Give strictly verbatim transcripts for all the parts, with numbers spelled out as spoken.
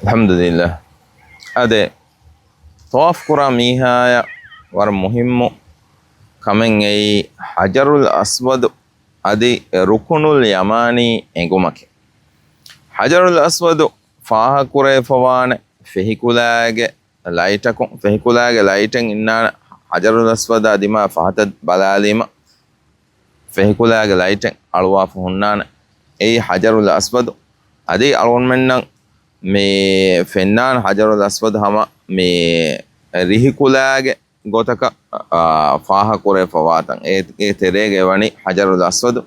އަލްޙަމްދުލިއްލާހް. އާދެ، ޠަވާފު ކުރާ މީހާޔަށް ވަރަށް މުހިއްމު ކަމެއް އެއީ ޙަޖަރުލް އަސްވަދު އަދި ރުކުނުލް ޔަމާނީ އެނގުމަކީ. ޙަޖަރުލް އަސްވަދު ފާހަގަކުރެވިފަވާނެ ފެހިކުލާގެ ލައިޓަކުން، ފެހިކުލާގެ ލައިޓެއް އިންނާނެ ޙަޖަރުލް އަސްވަދާ ދިމާ ފަހަތަށް ބަލާލީމަ، ފެހިކުލާގެ ލައިޓެއް އަޅުވާފަ ހުންނާނެ. އެއީ ޙަޖަރުލް އަސްވަދު. އަދި އަޅުގަނޑުމެންނަށް މި ފެންނާނެ ޙަޖަރުލް އަސްވަދު ހަމަ މި ރިހިކުލާގެ ގޮތަކަށް، އާ، ފާހަގަކުރެވިފަވާތަން. އެ، އޭ ތެރޭގަ އެވަނީ ޙަޖަރުލް އަސްވަދު.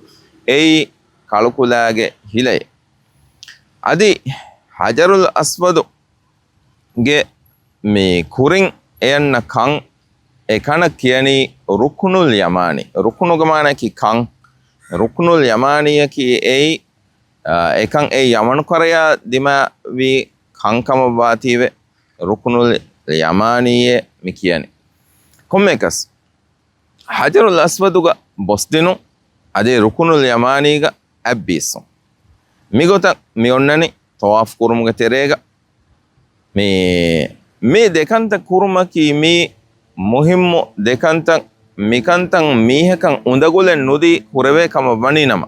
އެއީ ކަޅުކުލާގެ ހިލައެއް. އަދި ޙަޖަރުލް އަސްވަދު ގެ މި ކުރިން އެއަންނަ ކަން، އެ ކަނަށް ކިޔަނީ ރުކުނުލް ޔަމާނީ. ރުކުނުގެ މާނައަކީ ކަން. ރުކުނުލް ޔަމާނީއަކީ އެއީ، އާ، އެކަން އެ ޔަމަނު ކަރަޔާ ދިމާވި ކަންކަމަށް ވާތީވެ، ރުކުނުލް ޔަމާނީއޭ މި ކިޔަނީ. ކޮންމެއަކަސް، ޙަޖަރުލް އަސްވަދުގަ ބޮސްދިނުން އަދި ރުކުނުލް ޔަމާނީގަ އަތްބީއްސުން. މިގޮތަށް މި އޮންނަނީ ޠަވާފު ކުރުމުގެ ތެރޭގަ. މި، މި ދެކަންތައް ކުރުމަކީ މީ މުހިއްމު ދެކަންތައް. މިކަންތައް މީހަކަށް އުނދަގުލެއް ނުދީ ކުރެވޭ ކަމަށް ވަނީ ނަމަ،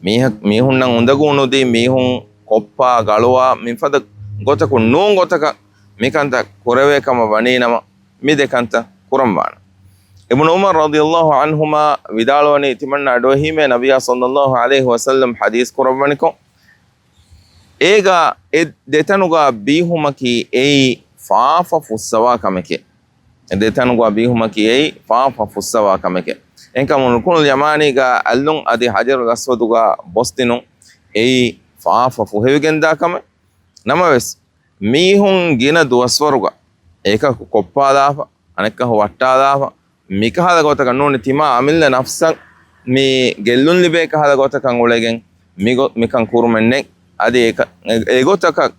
މީހަ-، މީހުންނަށް އުނދަގޫ ނުދީ، މީހުން ކޮއްޕާ، ގަޅުވާ، މިފަދަ ގޮތަކުން ނޫން ގޮތަކަށް މިކަންތައް ކުރެވޭ ކަމަށް ވަނީ ނަމަ، މި ދެކަންތައް ކުރަންވާނެ. އިބްނު ޢުމަރު ރަޟިޔަﷲ ޢަންހުމާ ވިދާޅުވަނީ، ތިމަންނަ އަޑުއެހީމޭ ނަބިއްޔާ ޞައްލަﷲ ޢަލައިހި ވަސައްލަމް ޙަދީޘް ކުރައްވަނިކޮށް، އޭގަ އެ ދެތަނުގަ ބީހުމަކީ އެއީ ފާފަ ފުއްސަވާ ކަމެކޭ. އެ ދެތަނުގަ ބީހުމަކީ އެއީ ފާފަ ފުއްސަވާ ކަމެކޭ. އެހެންކަމުން ރުކުނުލް ޔަމާނީގަ އައްލުން އަދި ޙަޖަރުލް އަސްވަދުގަ ބޮސްދިނުން އެއީ ފާފަ ފުހެވިގެންދާ ކަމެއް. ނަމަވެސް، މީހުން ގިނަ ދުވަސްވަރުގަ އެކަކު ކޮއްޕާލާފަ، އަނެއްކަކު ވައްޓާލާފަ، މިކަހަލަ ގޮތަކަށް ނޫނީ، ތިމާ އަމިއްލަ ނަފްސަށް މި ގެއްލުން ލިބޭ ކަހަލަ ގޮތަކަށް އުޅެގެން މިގޮ-، މިކަން ކުރުމެއް ނެތް. އަދި އެކަ-، އެ-، އެގޮތަކަށް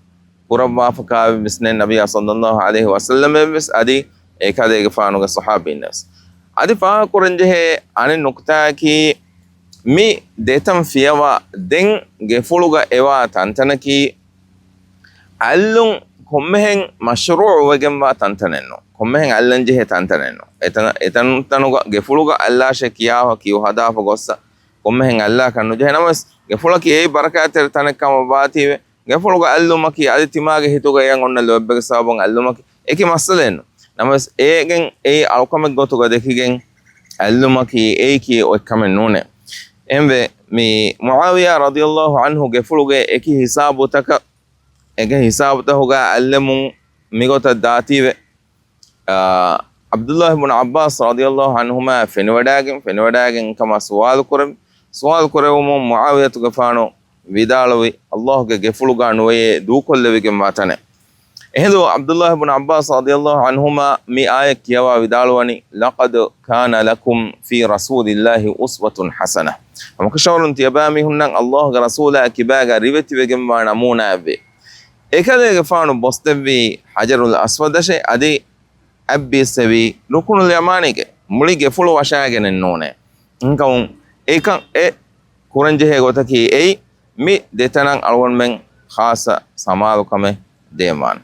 ކުރައްވާފަކާވެސް ނެތް ނަބިއްޔާ ޞައްލަﷲ ޢަލައިހި ވަސައްލަމަށްވެސް އަދި އެކަލޭގެފާނު ގެ ޞަޙާބީންނަށްވެސް. އަދި ފާހަގަކުރަންޖެހޭ އަނެއް ނުކުތާއަކީ، މި ދެތަން ފިޔަވާ ދެން ގެފުޅުގަ އެވާ ތަންތަނަކީ، އައްލުން ކޮންމެހެން މަޝްރޫޢުވެގެންވާ ތަންތަނެއްނު، ކޮންމެހެން އައްލަންޖެހޭ ތަންތަނެއްނު. އެތަނަށް، އެތަންތަނުގަ ގެފުޅުގަ އައްލާށޭ ކިޔާފަ ކިޔޫ ހަދާފަ ގޮއްސަ ކޮންމެހެން އައްލާކަށް ނުޖެހޭ. ނަމަވެސް، ގެފުޅަކީ އެއީ ބަރަކާތްތެރި ތަނެއް ކަމަށް ވާތީވެ، ގެފުޅުގަ އައްލުމަކީ އަދި ތިމާގެ ހިތުގަ އެޔަށް އޮންނަ ލޯތްބެއްގެ ސަބަބުން އައްލުމަކީ އެކި މައްސަލައެއްނު. ނަމަވެސް، އޭގެން އެއީ އަޅުކަމެއް ގޮތުގަ ދެކިގެން އައްލުމަކީ އެއީކީ އޮތް ކަމެއް ނޫނޭ. އެހެންވެ، މި މުޢާވިޔާ ރަޟިޔަﷲ ޢަންހު ގެފުޅުގެ އެކި ހިސާބުތަކަށް، އެކި ހިސާބުތަކުގަ އައްލެމުން މިގޮތަށް ދާތީވެ، އާ، ޢަބްދުﷲ ބުން ޢައްބާސް ރަޟިޔަﷲ ޢަންހުމާ ފެނިވަޑައިގެން، ފެނިވަޑައިގެން ކަމަށް ސުވާލު ކުރެވި، ސުވާލު ކުރެވުމުން މުޢާވިޔަތުގެފާނު ވިދާޅުވި، ﷲ ގެ ގެފުޅުގަ ނުވެޔޭ ދޫކޮށްލެވިގެންވާ ތަނެއް. އެހިނދު ޢަބްދުﷲ ބުން ޢައްބާސް ރަޟިޔަﷲ ޢަންހުމާ މި އާޔަތް ކިޔަވާ ވިދާޅުވަނީ، "لقد كان لكم في رسول الله أسوة حسنة." ހަމަކަށަވަރުން ތިޔަބައިމީހުންނަށް ﷲ ގެ ރަސޫލާ ކިބާގަ ރިވެތިވެގެންވާ ނަމޫނާއެއްވޭ. އެކަލޭގެފާނު ބޮސްދެއްވީ ޙަޖަރުލް އަސްވަދަށޭ އަދި އަތްބީއްސެވީ ރުކުނުލް ޔަމާނީގެ. މުޅި ގެފުޅު ވަށާގެނެއް ނޫނޭ. އެހެންކަމުން އެކަން އެ ކުރަންޖެހޭ ގޮތަކީ އެއީ މި ދެތަނަށް އަޅުގަނޑުމެން ޚާއްޞަ ސަމާލުކަމެއް ދޭންވާނެ.